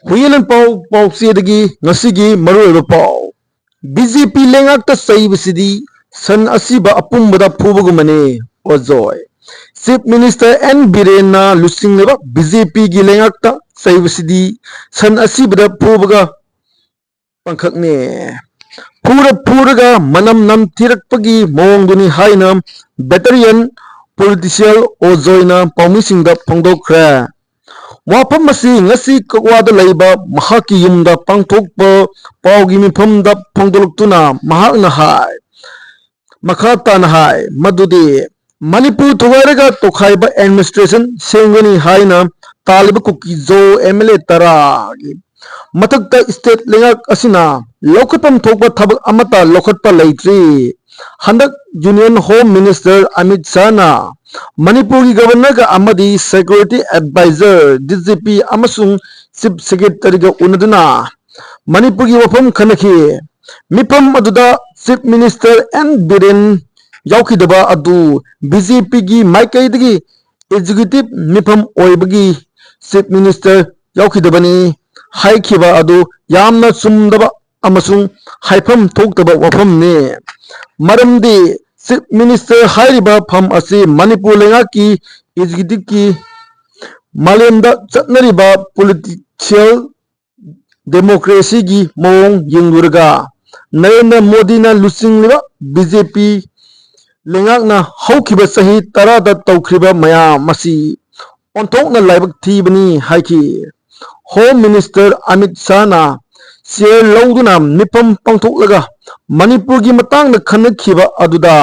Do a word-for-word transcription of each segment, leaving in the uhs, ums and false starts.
ꯍꯨꯏꯌꯦꯟ ꯂꯥꯟꯄꯥꯎ ꯄꯥꯎꯆꯦꯗꯒꯤ ꯉꯁꯤꯒꯤ ꯃꯔꯨꯑꯣꯏꯕ ꯄꯥꯎ꯫ ꯕꯤ ꯖꯦ ꯄꯤ ꯂꯩꯉꯥꯛꯇ ꯆꯩꯕꯁꯤꯗꯤ ꯁꯟ ꯑꯁꯤꯕ ꯑꯄꯨꯝꯕꯗ ꯐꯨꯕꯒꯨꯝꯕꯅꯤ, ꯑꯣꯖꯣꯏ꯫ ꯆꯤꯐ ꯃꯤꯅꯤꯁꯇꯔ ꯑꯦꯟ ꯕꯤꯔꯦꯟꯅ ꯂꯨꯆꯤꯡꯂꯤꯕ ꯕꯤ ꯖꯦ ꯄꯤꯒꯤ ꯂꯩꯉꯥꯛꯇ ꯆꯩꯕꯁꯤꯗꯤ ꯁꯟ ꯑꯁꯤꯕꯗ ꯐꯨꯕꯒ ꯄꯪꯈꯛꯅꯦ꯫ ꯐꯨꯔ ꯐꯨꯔꯒ ꯃꯅꯝ ꯅꯝꯊꯤꯔꯛꯄꯒꯤ ꯃꯑꯣꯡꯗꯨꯅꯤ ꯍꯥꯏꯅ ꯕꯦꯇꯔꯤꯌꯟ ꯄꯣꯂꯤꯇꯤꯁꯤꯌꯦꯜ ꯑꯣꯖꯣꯏꯅ ꯄꯥꯎꯃꯤꯁꯤꯡꯗ ꯐꯣꯡꯗꯣꯛꯈ꯭ꯔꯦ꯫ ꯋꯥꯐꯝ ꯑꯁꯤ ꯉꯁꯤ ꯀꯛꯋꯥꯗ ꯂꯩꯕ ꯃꯍꯥꯛꯀꯤ ꯌꯨꯝꯗ ꯄꯥꯡꯊꯣꯛꯄ ꯄꯥꯎꯒꯤ ꯃꯤꯐꯝꯗ ꯐꯣꯡꯗꯣꯛꯇꯨꯅ ꯃꯍꯥꯛꯅ ꯍꯥꯏ, ꯃꯈꯥ ꯇꯥꯅ ꯍꯥꯏ ꯃꯗꯨꯗꯤ ꯃꯅꯤꯄꯨꯔ ꯊꯨꯒꯥꯏꯔꯒ ꯇꯣꯈꯥꯏꯕ ꯑꯦꯗꯃꯤꯅꯤꯁꯇ꯭ꯔꯦꯁꯟ ꯁꯦꯝꯒꯅꯤ ꯍꯥꯏꯅ ꯇꯥꯜꯂꯤꯕ ꯀꯨꯀꯤꯖꯣ ꯑꯦꯝ ꯑꯦꯜ ꯑꯦ ꯇꯔꯥꯒꯤ ꯃꯊꯛꯇ ꯁ꯭ꯇꯦꯠ ꯂꯩꯉꯥꯛ ꯑꯁꯤꯅ ꯂꯧꯈꯠꯐꯝ ꯊꯣꯛꯄ ꯊꯕꯛ ꯑꯃꯠꯇ ꯂꯧꯈꯠꯄ ꯂꯩꯇ꯭ꯔꯤ꯫ ꯍꯟꯗꯛ ꯌꯨꯅꯤꯌꯟ ꯍꯣꯝ ꯃꯤꯅꯤꯁꯇꯔ ꯑꯃꯤꯠ ꯁꯥꯍꯅ ꯃꯅꯤꯄꯨꯔꯒꯤ ꯒꯕꯔꯅꯔꯒ ꯑꯃꯗꯤ security adviser, D G P ꯑꯃꯁꯨꯡ ꯆꯤꯐ ꯁꯦꯀ꯭ꯔꯦꯇꯔꯤꯒ ꯎꯅꯗꯨꯅ ꯃꯅꯤꯄꯨꯔꯒꯤ ꯋꯥꯐꯝ ꯈꯟꯅꯈꯤ꯫ ꯃꯤꯐꯝ ꯑꯗꯨꯗ ꯆꯤꯐ ꯃꯤꯅꯤꯁꯇꯔ ꯑꯦꯟ ꯕꯤꯔꯦꯟ ꯌꯥꯎꯈꯤꯗꯕ ꯑꯗꯨ ꯕꯤ ꯖꯦ ꯄꯤꯒꯤ ꯃꯥꯏꯀꯩꯗꯒꯤ ꯑꯦꯛꯖꯤꯀ꯭ꯌꯨꯇꯤꯚ ꯃꯤꯐꯝ ꯑꯣꯏꯕꯒꯤ ꯆꯤꯐ ꯃꯤꯅꯤꯁꯇꯔ ꯌꯥꯎꯈꯤꯗꯕꯅꯤ ꯍꯥꯏꯈꯤꯕ ꯑꯗꯨ ꯌꯥꯝꯅ ꯆꯨꯝꯗꯕ ꯑꯃꯁꯨꯡ ꯍꯥꯏꯐꯝ ꯊꯣꯛꯇꯕ ꯋꯥꯐꯝꯅꯤ꯫ ꯃꯔꯝꯗꯤ ꯆꯤꯐ ꯃꯤꯅꯤꯁꯇꯔ ꯍꯥꯏꯔꯤꯕ ꯐꯝ ꯑꯁꯤ ꯃꯅꯤꯄꯨꯔ ꯂꯩꯉꯥꯛꯀꯤ ꯑꯦꯛꯖꯤꯀ꯭ꯌꯨꯇꯤꯚꯀꯤ ꯃꯥꯂꯦꯝꯗ ꯆꯠꯅꯔꯤꯕ ꯄꯣꯂꯤꯇꯤꯀꯦꯜ ꯗꯦꯃꯣꯀ꯭ꯔꯦꯁꯤꯒꯤ ꯃꯑꯣꯡ ꯌꯦꯡꯂꯨꯔꯒ ꯅꯔꯦꯟꯗ꯭ꯔ ꯃꯣꯗꯤꯅ ꯂꯨꯆꯤꯡꯂꯤꯕ ꯕꯤ ꯖꯦ ꯄꯤ ꯂꯩꯉꯥꯛꯅ ꯍꯧꯈꯤꯕ ꯆꯍꯤ ꯇꯔꯥꯗ ꯇꯧꯈ꯭ꯔꯤꯕ ꯃꯌꯥꯝ ꯑꯁꯤ ꯑꯣꯟꯊꯣꯛꯅ ꯂꯥꯏꯕꯛ ꯊꯤꯕꯅꯤ ꯍꯥꯏꯈꯤ꯫ ꯍꯣꯝ ꯃꯤꯅꯤꯁꯇꯔ ꯑꯃꯤꯠ ꯁꯥꯍꯅ ꯆꯤꯌꯔ ꯂꯧꯗꯨꯅ ꯃꯤꯐꯝ ꯄꯥꯡꯊꯣꯛꯂꯒ ꯃꯅꯤꯄꯨꯔꯒꯤ ꯃꯇꯥꯡꯗ ꯈꯟꯅꯈꯤꯕ ꯑꯗꯨꯗ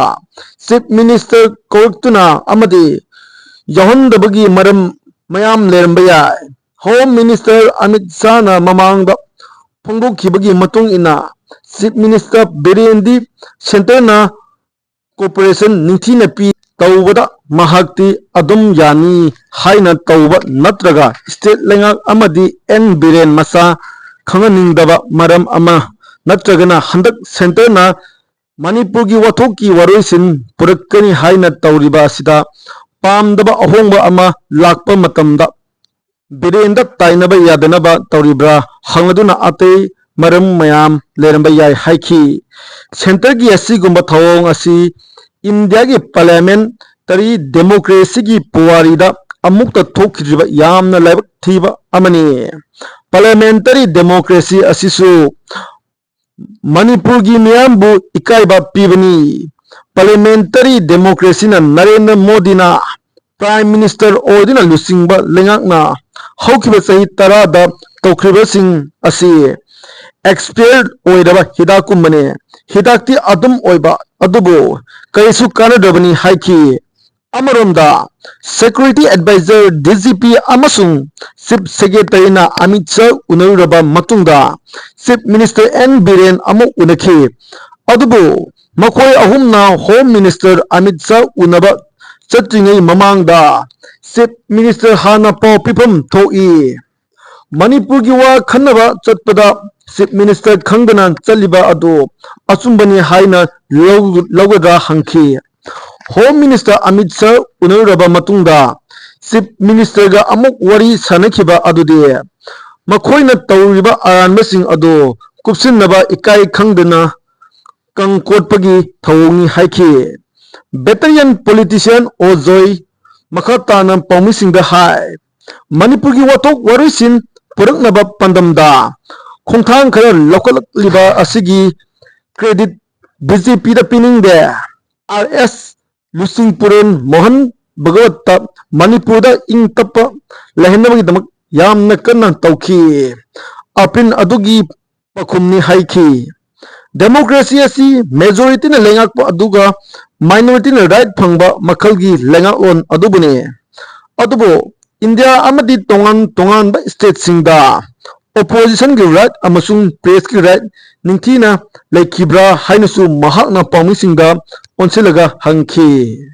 ꯆꯤꯐ ꯃꯤꯅꯤꯁꯇꯔ ꯀꯧꯔꯛꯇꯨꯅ ꯑꯃꯗꯤ ꯌꯥꯎꯍꯟꯗꯕꯒꯤ ꯃꯔꯝ ꯃꯌꯥꯝ ꯂꯩꯔꯝꯕ ꯌꯥꯏ꯫ ꯍꯣꯝ ꯃꯤꯅꯤꯁꯇꯔ ꯑꯃꯤꯠ ꯁꯥꯍꯅ ꯃꯃꯥꯡꯗ ꯐꯣꯡꯗꯣꯛꯈꯤꯕꯒꯤ ꯃꯇꯨꯡ ꯏꯟꯅ ꯆꯤꯐ ꯃꯤꯅꯤꯁꯇꯔ ꯕꯤꯔꯦꯟꯗꯤ ꯁꯦꯟꯇꯔꯅ ꯀꯣꯑꯣꯄꯔꯦꯁꯟ ꯅꯤꯡꯊꯤꯅ ꯄꯤ ꯇꯧꯕꯗ ꯃꯍꯥꯛꯇꯤ ꯑꯗꯨꯝ ꯌꯥꯅꯤ ꯍꯥꯏꯅ ꯇꯧꯕ ꯅꯠꯇ꯭ꯔꯒ ꯁ꯭ꯇꯦꯠ ꯂꯩꯉꯥꯛ ꯑꯃꯗꯤ ꯑꯦꯟ ꯕꯤꯔꯦꯟ ꯃꯁꯥ ꯈꯪꯍꯟꯅꯤꯡꯗꯕ ꯃꯔꯝ ꯑꯃ ꯅꯠꯇ꯭ꯔꯒꯅ ꯍꯟꯗꯛ ꯁꯦꯟꯇꯔꯅ ꯃꯅꯤꯄꯨꯔꯒꯤ ꯋꯥꯊꯣꯛꯀꯤ ꯋꯥꯔꯣꯏꯁꯤꯟ ꯄꯨꯔꯛꯀꯅꯤ ꯍꯥꯏꯅ ꯇꯧꯔꯤꯕ ꯑꯁꯤꯗ ꯄꯥꯝꯗꯕ ꯑꯍꯣꯡꯕ ꯑꯃ ꯂꯥꯛꯄ ꯃꯇꯝꯗ ꯕꯤꯔꯦꯟꯗ ꯇꯥꯏꯅꯕ ꯌꯥꯗꯅꯕ ꯇꯧꯔꯤꯕ꯭ꯔꯥ ꯍꯪꯂꯗꯨꯅ ꯑꯇꯩ ꯃꯔꯝ ꯃꯌꯥꯝ ꯂꯩꯔꯝꯕ ꯌꯥꯏ ꯍꯥꯏꯈꯤ꯫ ꯁꯦꯟꯇꯔꯒꯤ ꯑꯁꯤꯒꯨꯝꯕ ꯊꯧꯑꯣꯡ ꯑꯁꯤ ꯏꯟꯗꯤꯌꯥꯒꯤ ꯄꯥꯔꯂꯤꯌꯥꯃꯦꯟꯇꯔꯤ ꯗꯦꯃꯣꯀ꯭ꯔꯦꯁꯤꯒꯤ ꯄꯨꯋꯥꯔꯤꯗ ꯑꯃꯨꯛꯇ ꯊꯣꯛꯈꯤꯗ꯭ꯔꯤꯕ ꯌꯥꯝꯅ ꯂꯥꯏꯕꯛ ꯊꯤꯕ ꯑꯃꯅꯤ꯫ ꯄꯥꯔꯂꯤꯌꯥꯃꯦꯟꯇꯔꯤ ꯗꯦꯃꯣꯀ꯭ꯔꯦꯁꯤ ꯑꯁꯤꯁꯨ ꯃꯅꯤꯄꯨꯔꯒꯤ ꯃꯤꯌꯥꯝꯕꯨ ꯏꯀꯥꯏꯕ ꯄꯤꯕꯅꯤ꯫ ꯄꯥꯔꯂꯤꯌꯥꯃꯦꯟꯇꯔꯤ ꯗꯦꯃꯣꯀ꯭ꯔꯦꯁꯤꯅ ꯅꯔꯦꯟꯗ꯭ꯔ ꯃꯣꯗꯤꯅ ꯄ꯭ꯔꯥꯏꯝ ꯃꯤꯅꯤꯁꯇꯔ ꯑꯣꯏꯗꯨꯅ ꯂꯨꯆꯤꯡꯕ ꯂꯩꯉꯥꯛꯅ ꯍꯧꯈꯤꯕ ꯆꯍꯤ ꯇꯔꯥꯗ ꯇꯧꯈ꯭ꯔꯤꯕꯁꯤꯡ ꯑꯁꯤ ꯑꯦꯛꯁꯄꯥꯌꯔ ꯑꯣꯏꯔꯕ ꯍꯤꯗꯥꯛꯀꯨꯝꯕꯅꯤ꯫ ꯍꯤꯗꯥꯛꯇꯤ ꯑꯗꯨꯝ ꯑꯣꯏꯕ ꯑꯗꯨꯕꯨ ꯀꯔꯤꯁꯨ ꯀꯥꯟꯅꯗ꯭ꯔꯕꯅꯤ ꯍꯥꯏꯈꯤ꯫ ꯑꯃꯔꯣꯝꯗ, security adviser, D G P ꯑꯃꯁꯨꯡ ꯆꯤꯐ ꯁꯦꯀ꯭ꯔꯦꯇꯔꯤꯅ ꯑꯃꯤꯠ ꯁꯥꯍ ꯎꯅꯔꯨꯔꯕ ꯃꯇꯨꯡꯗ ꯆꯤꯐ ꯃꯤꯅꯤꯁꯇꯔ ꯑꯦꯟ ꯕꯤꯔꯦꯟ ꯑꯃꯨꯛ ꯎꯅꯈꯤ꯫ ꯑꯗꯨꯕꯨ ꯃꯈꯣꯏ ꯑꯍꯨꯝꯅ ꯍꯣꯝ ꯃꯤꯅꯤꯁꯇꯔ ꯑꯃꯤꯠ ꯁꯥꯍ ꯎꯅꯕ ꯆꯠꯇ꯭ꯔꯤꯉꯩ ꯃꯃꯥꯡꯗ ꯆꯤꯐ ꯃꯤꯅꯤꯁꯇꯔ ꯍꯥꯟꯅ ꯄꯥꯎ ꯄꯤꯐꯝ ꯊꯣꯛꯏ꯫ ꯃꯅꯤꯄꯨꯔꯒꯤ ꯋꯥ ꯈꯟꯅꯕ ꯆꯠꯄꯗ ꯆꯤꯐ ꯃꯤꯅꯤꯁꯇꯔ ꯈꯪꯗꯅ ꯆꯠꯂꯤꯕ ꯑꯗꯨ ꯑꯆꯨꯝꯕꯅꯤ ꯍꯥꯏꯅ ꯂꯧ-, ꯂꯧꯒꯗ꯭ꯔꯥ ꯍꯪꯈꯤ꯫ ꯍꯣꯝ ꯃꯤꯅꯤꯁꯇꯔ ꯑꯃꯤꯠ ꯁꯥꯍ ꯎꯅꯔꯨꯔꯕ ꯃꯇꯨꯡꯗ ꯆꯤꯐ ꯃꯤꯅꯤꯁꯇꯔꯒ ꯑꯃꯨꯛ ꯋꯥꯔꯤ ꯁꯥꯟꯅꯈꯤꯕ ꯑꯗꯨꯗꯤ ꯃꯈꯣꯏꯅ ꯇꯧꯔꯤꯕ ꯑꯔꯥꯟꯕꯁꯤꯡ ꯑꯗꯨ ꯀꯨꯞꯁꯤꯟꯅꯕ ꯏꯀꯥꯏ ꯈꯪꯗꯅ ꯀꯪ ꯀꯣꯠꯄꯒꯤ ꯊꯧꯑꯣꯡꯅꯤ ꯍꯥꯏꯈꯤ꯫ ꯕꯦꯇꯔꯤꯌꯥꯟ ꯄꯣꯂꯤꯇꯤꯁꯤꯌꯥꯟ ꯑꯣ ꯖꯣꯏ ꯃꯈꯥ ꯇꯥꯅ ꯄꯥꯎꯃꯤꯁꯤꯡꯗ ꯍꯥꯏ, ꯃꯅꯤꯄꯨꯔꯒꯤ ꯋꯥꯊꯣꯛ ꯋꯥꯔꯣꯏꯁꯤꯟ ꯄꯨꯔꯛꯅꯕ ꯄꯥꯟꯗꯝꯗ ꯈꯣꯡꯊꯥꯡ ꯈꯔ ꯂꯧꯈꯠꯂꯛꯂꯤꯕ ꯑꯁꯤꯒꯤ ꯀ꯭ꯔꯦꯗꯤꯠ ꯕꯤ ꯖꯦ ꯄꯤꯗ ꯄꯤꯅꯤꯡꯗꯦ꯫ ꯑꯥꯔ ꯑꯦꯁ ꯂꯨꯆꯤꯡꯄꯨꯔꯦꯟ ꯃꯣꯍꯟ ꯚꯒꯋꯠꯇ ꯃꯅꯤꯄꯨꯔꯗ ꯏꯪ ꯇꯞꯄ ꯂꯩꯍꯟꯅꯕꯒꯤꯗꯃꯛ ꯌꯥꯝꯅ ꯀꯟꯅ ꯇꯧꯈꯤ꯫ ꯑꯄꯤꯜ ꯑꯗꯨꯒꯤ ꯄꯥꯎꯈꯨꯝꯅꯤ ꯍꯥꯏꯈꯤ꯫ ꯗꯦꯃꯣꯀ꯭ꯔꯦꯁꯤ ꯑꯁꯤ ꯃꯦꯖꯣꯔꯤꯇꯤꯅ ꯂꯩꯉꯥꯛꯄ ꯑꯗꯨꯒ ꯃꯥꯏꯅꯣꯔꯤꯇꯤꯅ ꯔꯥꯏꯠ ꯐꯪꯕ ꯃꯈꯜꯒꯤ ꯂꯩꯉꯥꯛꯂꯣꯟ ꯑꯗꯨꯕꯨꯅꯤ꯫ ꯑꯗꯨꯕꯨ ꯏꯟꯗꯤꯌꯥ ꯑꯃꯗꯤ ꯇꯣꯉꯥꯟ ꯇꯣꯉꯥꯟꯕ ꯁ꯭ꯇꯦꯠꯁꯤꯡꯗ ꯑꯣꯄꯣꯖꯤꯁꯟꯒꯤ ꯔꯥꯏꯠ ꯑꯃꯁꯨꯡ ꯄ꯭ꯔꯦꯁꯀꯤ ꯔꯥꯏꯠ ꯅꯤꯡꯊꯤꯅ ꯂꯩꯈꯤꯕ꯭ꯔꯥ ꯍꯥꯏꯅꯁꯨ ꯃꯍꯥꯛꯅ ꯄꯥꯎꯃꯤꯁꯤꯡꯗ ꯑꯣꯟꯁꯤꯜꯂꯒ ꯍꯪꯈꯤ꯫